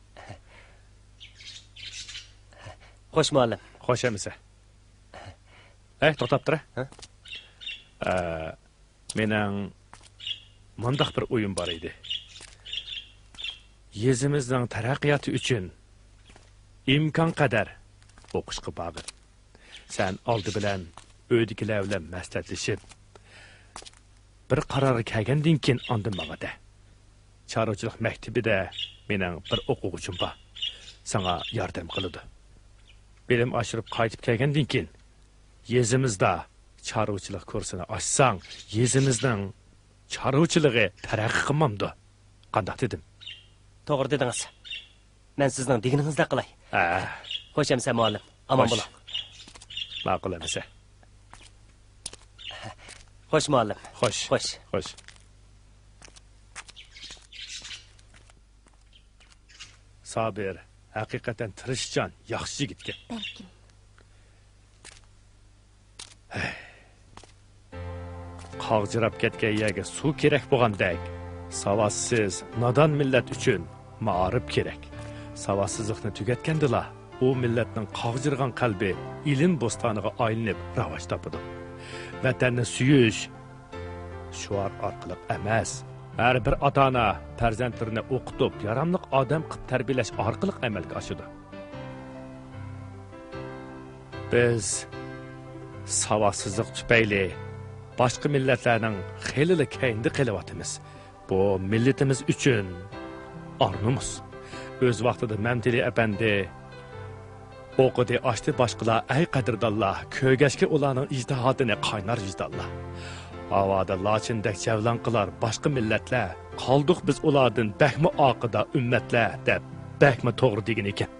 خوش مۇئەللىم. خوش ئەمىسە. ھەي، توختاپ تۇر. ھە؟ ئە، مېنىڭ مۇنداق بىر ئويۇم بار ئىدى. يېزىمىزنىڭ تەرەققىياتى ئۈچۈن ئىمكانقەدەر ئوقۇشقا بارغىن. سەن ئالدى بىلەن ئۆيدىكىلەر بىلەن مەسلىھەتلىشىپ، بىر قارارغا كەلگەندىن كېيىن ئاندىن ماڭا دە. چارۋىچىلىق مەكتىپىدە مېنىڭ بىر ئوقۇغۇچىم بار. ساڭا ياردەم قىلىدۇ. بىلىم ئاشۇرۇپ قايتىپ كەلگەندىن كېيىن، يېزىمىزدا چارۋىچىلىق كۇرسىنى ئاچساڭ، يېزىمىزنىڭ چارۋىچىلىقى تەرەققىي قىلمامدۇ؟ قانداق دېدىم؟ توغرا دېدىڭىز. مەن سىزنىڭ دېگىنىڭىزدەك قىلاي. ھە. خوش ئەمىسە مۇئەللىم. ئامان بولۇڭ. ماقۇل ئەمىسە. خوش مۇئەللىم. خوش. خوش. خوش. سابىر ھەقىقەتەن تىرىشچان، ياخشى يىگىتكەن. بەلكىم. قاغجىراپ كەتكەن يەرگە سۇ كېرەك بولغاندەك، ساۋاتسىز، نادان مىللەت ئۈچۈن مائارىپ كېرەك. ساۋاتسىزلىقنى تۈگەتكەندىلا، ئۇ مىللەتنىڭ قاغجىرىغان قەلبى ئىلىم بوستانىغا ئايلىنىپ راۋاج تاپىدۇ. ۋەتەننى سۆيۈش شوئار ئارقىلىق ئەمەس، ھەر بىر ئاتا-ئانا پەرزەنتلىرىنى ئوقۇتۇپ، ياراملىق ئادەم قىلىپ تەربىيەلەش ئارقىلىق ئەمەلگە ئاشىدۇ. بىز ساۋاتسىزلىق تۈپەيلى باشقا مىللەتلەرنىڭ خېلىلا كەينىدە قېلىۋاتىمىز. بۇ مىللىتىمىز ئۈچۈن ئار-نومۇس. ئۆز ۋاقتىدا مەمتىلى ئەپەندى ئوقۇدى، ئاشتى باشقىلار، ئەي قەدىردانلار، كۆرگەچكە ئۇلارنىڭ ئىجتىھاتىنى قاينار ۋىجدانلار. ھاۋادا لاچىندەك جەۋلان قىلار باشقا مىللەتلەر، قالدۇق بىز ئۇلاردىن بەكمۇ ئارقىدا ئۈممەتلەر، دەپ بەكمۇ توغرا دېگىنىكەن.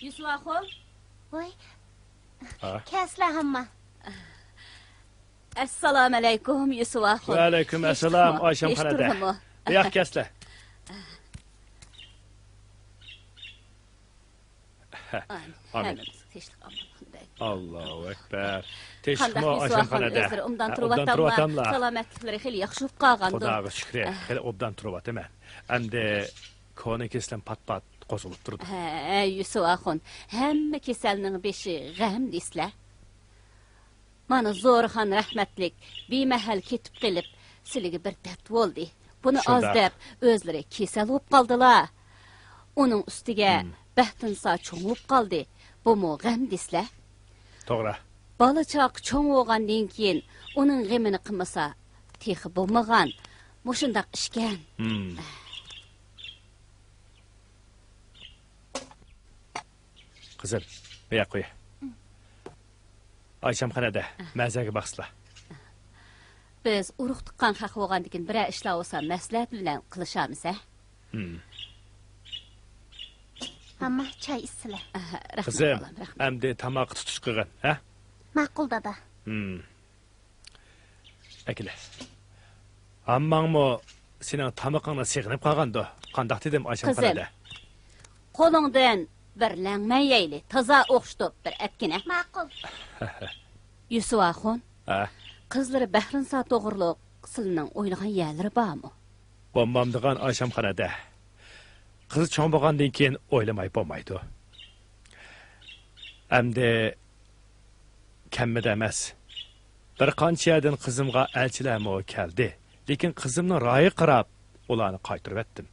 يۈسۈپ ئاخۇن. ۋاي. ھا؟ كەلسىلە ھەممە. ئەسسالامۇئەلەيكۇم، يۈسۈپ ئاخۇن. ۋەئەلەيكۇم ئەسسالام، ئايشەم خانىدە. بۇياق كەلسىلە. ئامىن. ھەممىمىز تىنچلىق ئامان. ئاللاھۇ ئەكبەر. تىنچلىقمۇ ئايشەم خانىدە؟ ئۆزلىرى ئوبدان تۇرۇۋاتاملا؟ سالامەتلىكلىرى خېلى ياخشى بولۇپ قالغاندۇ؟ خۇداغا شۈكرى، خېلى ئوبدان تۇرۇۋاتىمەن. ئەمدى كونا كېسىلىم پات-پات قوزغىلىپ تۇرىدۇ. ھە، يۈسۈپ ئاخۇن، ھەممە كېسەلنىڭ بېشى غەم دېسىلە. مانا زورىخان رەھمەتلىك بىمەھەل كېتىپ قېلىپ، سىلىگە بىر دەرد بولدى. بۇنى ئاز دەپ، ئۆزلىرى كېسەل بولۇپ قالدىلا. ئۇنىڭ ئۈستىگە بەختىنسا چوڭىيىپ قالدى. بۇمۇ غەم دېسىلە. توغرا. بالا چاقا چوڭ بولغاندىن كېيىن ئۇنىڭ غېمىنى قىلمىسا تېخى بولمىغان. مۇشۇنداق ئىشكەن. قىزىم، بۇياق قوي. ئايشەم خانىدە، مەزەگە باقسىلا. بىز ئۇرۇق تۇغقان خەق بولغاندىكىن بىرەر ئىشلار بولسا مەسلىھەت بىلەن قىلىشامىز، ھە؟ ھەممە چاي ئىچسىلە. رەھمەت، قىزىم، بالام، رەھمەت. ئەمدى تاماققا تۇتۇش قىلغىن، ھە؟ ماقۇل، دادا. ئەكېلە. ھامماڭمۇ سېنىڭ تامىقىڭنى سېغىنىپ قالغاندۇ. قانداق دېدىم، ئايشەم قىزىم، قەنەدە؟ قولۇڭدىن بىر لەڭمەن يەيلى، تازا ئوخشىتىپ بىر ئەتكىنە. ماقۇل. يۈسۈپ ئاخۇن، ھە؟ قىزلىرى بەھرىنىسا توغرۇلۇق سىلىنىڭ ئويلىغان يەرلىرى بارمۇ؟ بولمامدىغان ئايشەم قەنەدە. قىز چوڭ بولغاندىن كېيىن ئويلىماي بولمايدۇ. ئەمدى كەممىدى ئەمەس. بىر قانچە يەردىن قىزىمغا ئەلچىلەرمۇ كەلدى. لېكىن قىزىمنىڭ رايىغا قاراپ، ئۇلارنى قايتۇرۇۋەتتىم.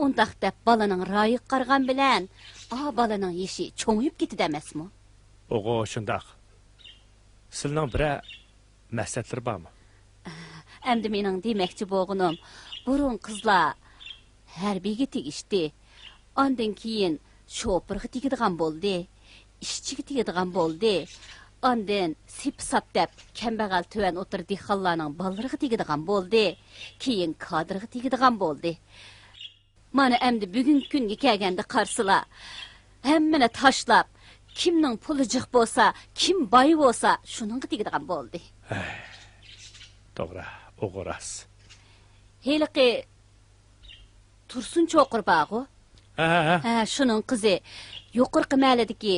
ئۇنداق دەپ بالىنىڭ رايىغا قارىغان بىلەن، ئا بالىنىڭ يېشى چوڭىيىپ كېتىدۇ ئەمەسمۇ؟ ئوغۇ، شۇنداق. سىلىنىڭ بىرەر مەسلىھەتلىرى بارمۇ؟ ئەمدى مېنىڭ دېمەكچى بولغىنىم، بۇرۇن قىزلار ھەربىيگە تېگىشتى. ئاندىن كېيىن شوپۇرغا تېگىدىغان بولدى، ئىشچىگە تېگىدىغان بولدى. ئاندىن سېپىساپ دەپ كەمبەغەل تۆۋەن ئوتتۇرا دېھقانلارنىڭ بالىلىرىغا تېگىدىغان بولدى. كېيىن كادىرغا تېگىدىغان بولدى. مانا ئەمدى بۈگۈنكى كۈنگە كەلگەندە قارىسىلا، ھەممىنى تاشلاپ، كىمنىڭ پۇلى جىق بولسا، كىم باي بولسا، شۇنىڭغا تېگىدىغان بولدى. ھەي، توغرا، ئوغۇ راست. ھېلىقى تۇرسۇن چوقۇر بارغۇ؟ ھە، ھە، ھە. ھە، شۇنىڭ قىزى يۇقىرىقى مەھەللىدىكى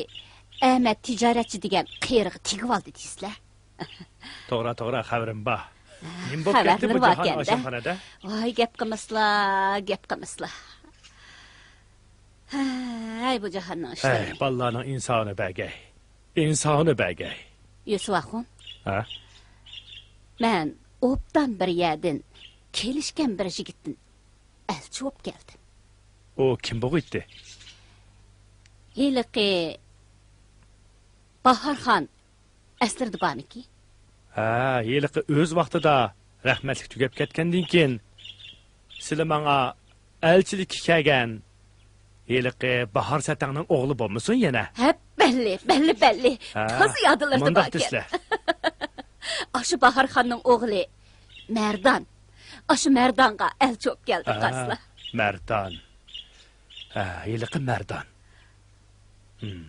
ئەمەت تىجارەتچى دېگەن قېرىغا تېگىۋالدى دېيسىلە. توغرا، توغرا، خەۋىرىم بار. نېمە بوپ كەتتى بۇ خەۋەرلىرى جاھان باركەن-دە. ئاشەمخانىدا؟ ۋاي، گەپ قىلماسلا، گەپ قىلماسلا. ھەي، بۇ جاھاننىڭ ئىشلىرى. ھەي، بالىلارنىڭ ئىنساۋىنى بەرگەي. ئىنساۋىنى بەرگەي. يۈسۈپ ئاخۇن. ھە؟ مەن ئوبدان بىر يەردىن كېلىشكەن بىر يىگىتتىن ئەلچى بوپ كەلدىم. ئۇ كىم بوغۇيتتى؟ ھېلىقى باھارخان ئەسلىرىدە بارمىكى؟ ھە، ھېلىقى ئۆز ۋاقتىدا رەھمەتلىك تۈگەپ كەتكەندىن كېيىن، سىلى ماڭا ئەلچىلىككە كەلگەن ھېلىقى باھار سەتەڭنىڭ ئوغلى بولمىسۇن يەنە؟ ھە، بەللى، بەللى، بەللى. ھە، تازا يادلىرىدا مۇنداق باركەن. دېسىلە. ئاشۇ باھارخاننىڭ ئوغلى مەردان. ئاشۇ مەردانغا ئەلچى بوپ كەلدى، ھە، قارىسىلا. مەردان. ھە، ھېلىقى مەردان. ھىم.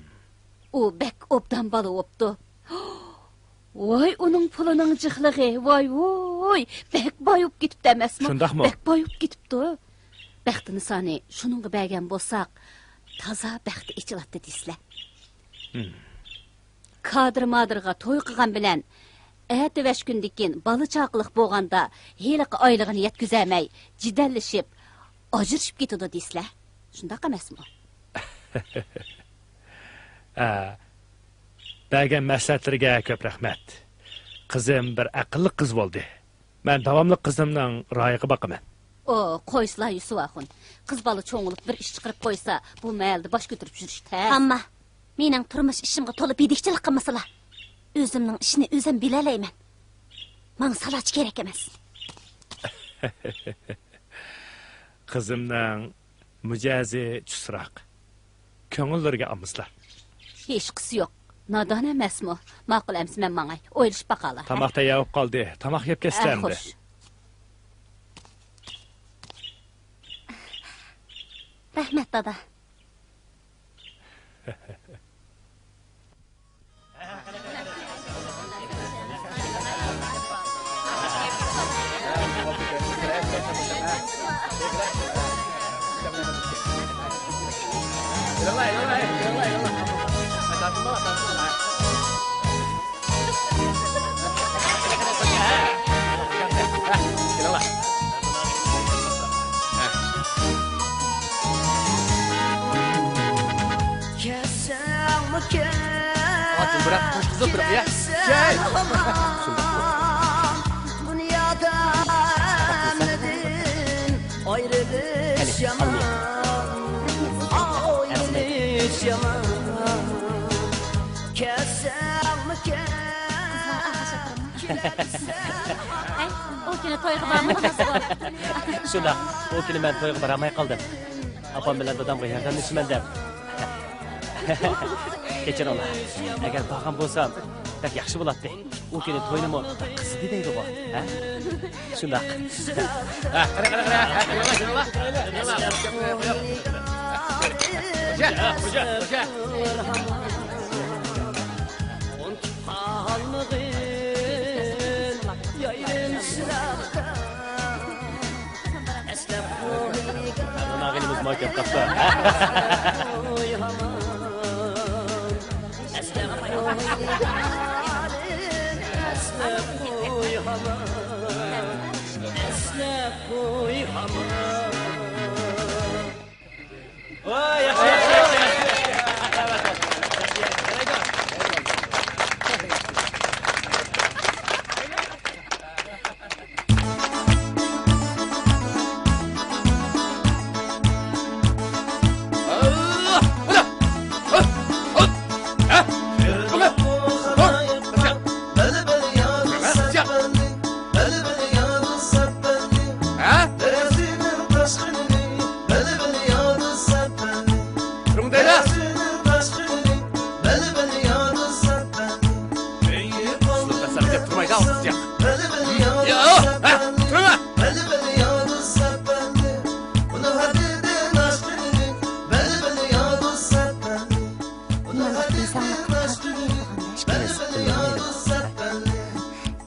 ئۇ بەك ئوبدان بالا بوپتۇ. ۋاي، ئۇنىڭ پۇلىنىڭ جىقلىقى، ۋاي ۋۇي، بەك باي بوپ كېتىپتۇ ئەمەسمۇ؟ شۇنداقمۇ؟ بەك باي بوپ كېتىپتۇ. بەختىنىسانى شۇنىڭغا بەرگەن بولساق، تازا بەختى ئېچىلاتتى دېسىلە. ھىم. كادىر-مادىرغا توي قىلغان بىلەن، ئەتىۋەش كۈندىكىن بالا-چاقىلىق بولغاندا، ھېلىقى ئايلىقىنى يەتكۈزەلمەي، جېدەللىشىپ، ئاجرىشىپ كېتىدۇ دېسىلە. شۇنداق ئەمەسمۇ؟ ھە، بەرگەن مەسلىھەتلىرىگە كۆپ رەھمەت. قىزىم بىر ئەقىللىق قىز بولدى. مەن داۋاملىق قىزىمنىڭ رايىغا باقىمەن. ئو، قويسىلا، يۈسۈپ ئاخۇن. قىز بالا چوڭىلىپ بىر ئىش چىقىرىپ قويسا، بۇ مەھەللىدە باش كۆتۈرۈپ يۈرۈش تەس. ئامما، مېنىڭ تۇرمۇش ئىشىمغا تولا بېدىكچىلىك قىلمىسىلا. ئۆزۈمنىڭ ئىشىنى ئۆزۈم بىلەلەيمەن. ماڭا سالاچى كېرەك ئەمەس. قىزىمنىڭ مىجەزى چۇسراق. كۆڭۈللىرىگە ئالمىسىلا. ھېچقىسى يوق. نادان ئەمەسمۇ؟ ماقۇل، ئەمسە مەن ماڭاي. ئويلىشىپ باقالا. تاماق تەييار بولۇپ قالدى. تاماق يەپ كەتسىلە ئەمدى. خوش. رەھمەت، دادا. ئاتىم بىراق، قوشقىزىپ بىراق، يا. ياي. دۇنيادا ھەممىدىن ئايرىلىش يامان، ئايرىلىش يامان. كەلسەڭمىكەن؟ ھەي، ئۇ كۈنى تويغا بارمىدىڭىزغۇ؟ شۇنداق، ئۇ كۈنى مەن تويغا بارالماي قالدىم. ئاپام بىلەن دادامغا ياردەملىشىمەن دەپ. كەچۈرۈڭلار. ئەگەر بارغان بولسام، بەك ياخشى بولاتتى. ئۇ كۈنى توينىمۇ قىزىدى دەيدىغۇ، ھە؟ شۇنداق. ھە، قارا، قارا، قارا. ھە، قارا، قارا، قارا. خوجا، خوجا، خوجا. قالمىغىن، يايرىم ماكان قاپتا.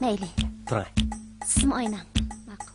مەيلى. تۇراي. سىزمۇ ئويناڭ. ماقۇل.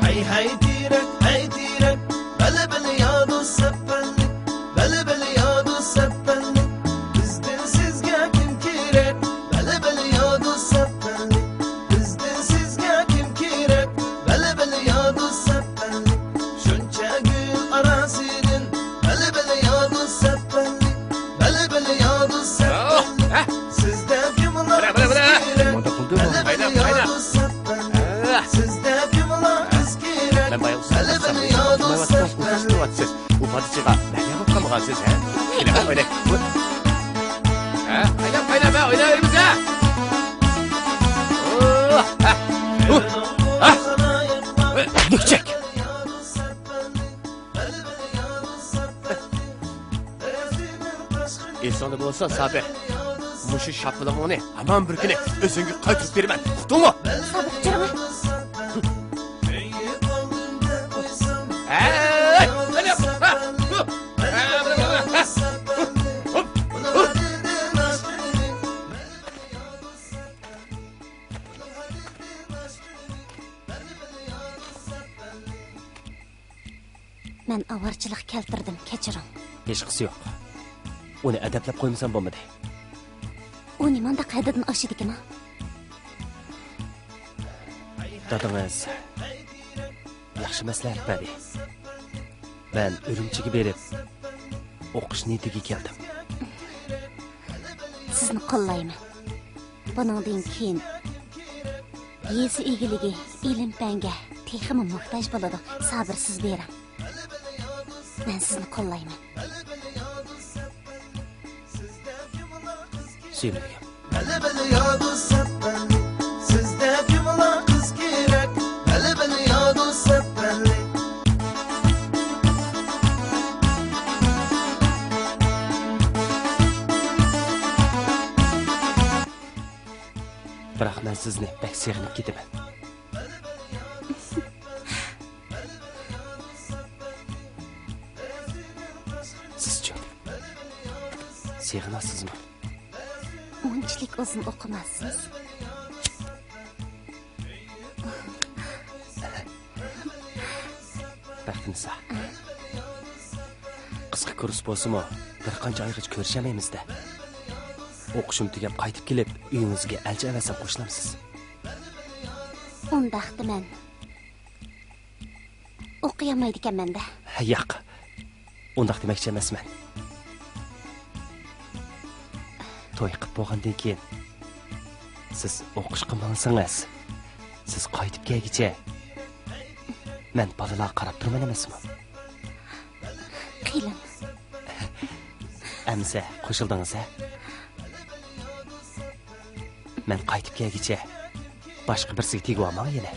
ھەي، ھەي، تېرەك، ھەي، تېرەك، بەلبەل ياغدۇ سەپەنلىك، بەلبەل ياغدۇ سەپەنلىك، بىزدىن سىزگە كىم كېرەك؟ بەلبەل ياغدۇ سەپەنلىك، بىزدىن سىزگە كىم كېرەك؟ بەلبەل ياغدۇ سەپەنلىك، شۇنچە گۈل ئاراسىدىن، بەلبەل ياغدۇ سەپەنلىك، بەلبەل ياغدۇ سەپەنلىك، سىزدە كىملار قىز كېرەك؟ بەلبەل ياغدۇ سەپەنلىك، سىزدە كىملار قىز كېرەك؟ بەلبەل ياغدۇ سەپەنلىك. ئۇ پادىچىغا مەھلىيا بولۇپ قالمىغانسىز، ھە؟ كېلىڭ، ئويناي. ھە، قايناپ، قايناپ، ھە، ئويناۋېرىمىز، ھە؟ ئوھ، ھە. ئوھ، ھە. لۈكچەك. ئېسىڭدە بولسا، سابىر، مۇشۇ شاپىلىقىڭنى ھامان بىر كۈنى ئۆزۈڭگە قايتۇرۇپ بېرىمەن. ئۇقتۇڭمۇ؟ سابىر، جۈرۈڭە. مەن ئاۋارىچىلىق كەلتۈردۈم، كەچۈرۈڭ. ھېچقىسى يوق. ئۇنى ئەدەپلەپ قويمىسام بولمىدى. ئۇ نېمانداق ھەددىدىن ئاشىدىكىن؟ دادىڭىز ياخشى مەسلىھەت بەردى. مەن ئۈرۈمچىگە بېرىپ، ئوقۇش نىيىتىگە كەلدىم. سىزنى قوللايمەن. بۇنىڭدىن كېيىن يېزا ئىگىلىكى ئىلىم-پەنگە تېخىمۇ موھتاج بولىدۇ. سابىرسىز بېرىڭ. مەن سىزنى قوللايمەن. سۆيۈملۈكۈم. بەلبەل ياغدۇ سەپەنلىك، سىزدە كىملا قىز كېرەك؟ بەلبەل ياغدۇ سەپەنلىك. بىراق مەن سىزنى بەك سېغىنىپ كېتىمەن. سىزچۇ؟ سېغىناسىزمۇ؟ ئۇنچىلىك ئۇزۇن ئوقۇماسسىز. بەختىنىسا. قىسقا كۇرس بولسىمۇ، بىر قانچە ئايغىچە كۆرۈشەلمەيمىز-دە. ئوقۇشۇم تۈگەپ قايتىپ كېلىپ، ئۆيىڭىزگە ئەلچى ئەۋەتسەم قوشۇلامسىز؟ ئۇنداقتا مەن ئوقۇيالمايدىكەنمەن-دە. ياق، ئۇنداق دېمەكچى ئەمەسمەن. توي قىپ بولغاندىن كېيىن سىز ئوقۇشقا ماڭسىڭىز، سىز قايتىپ كەلگۈچە مەن بالىلارغا قاراپ تۇرىمەن ئەمەسمۇ؟ قېنى. ئەمىسە قوشۇلدىڭىز، ھە؟ مەن قايتىپ كەلگۈچە باشقا بىرسىگە تېگىۋالماڭ يەنە.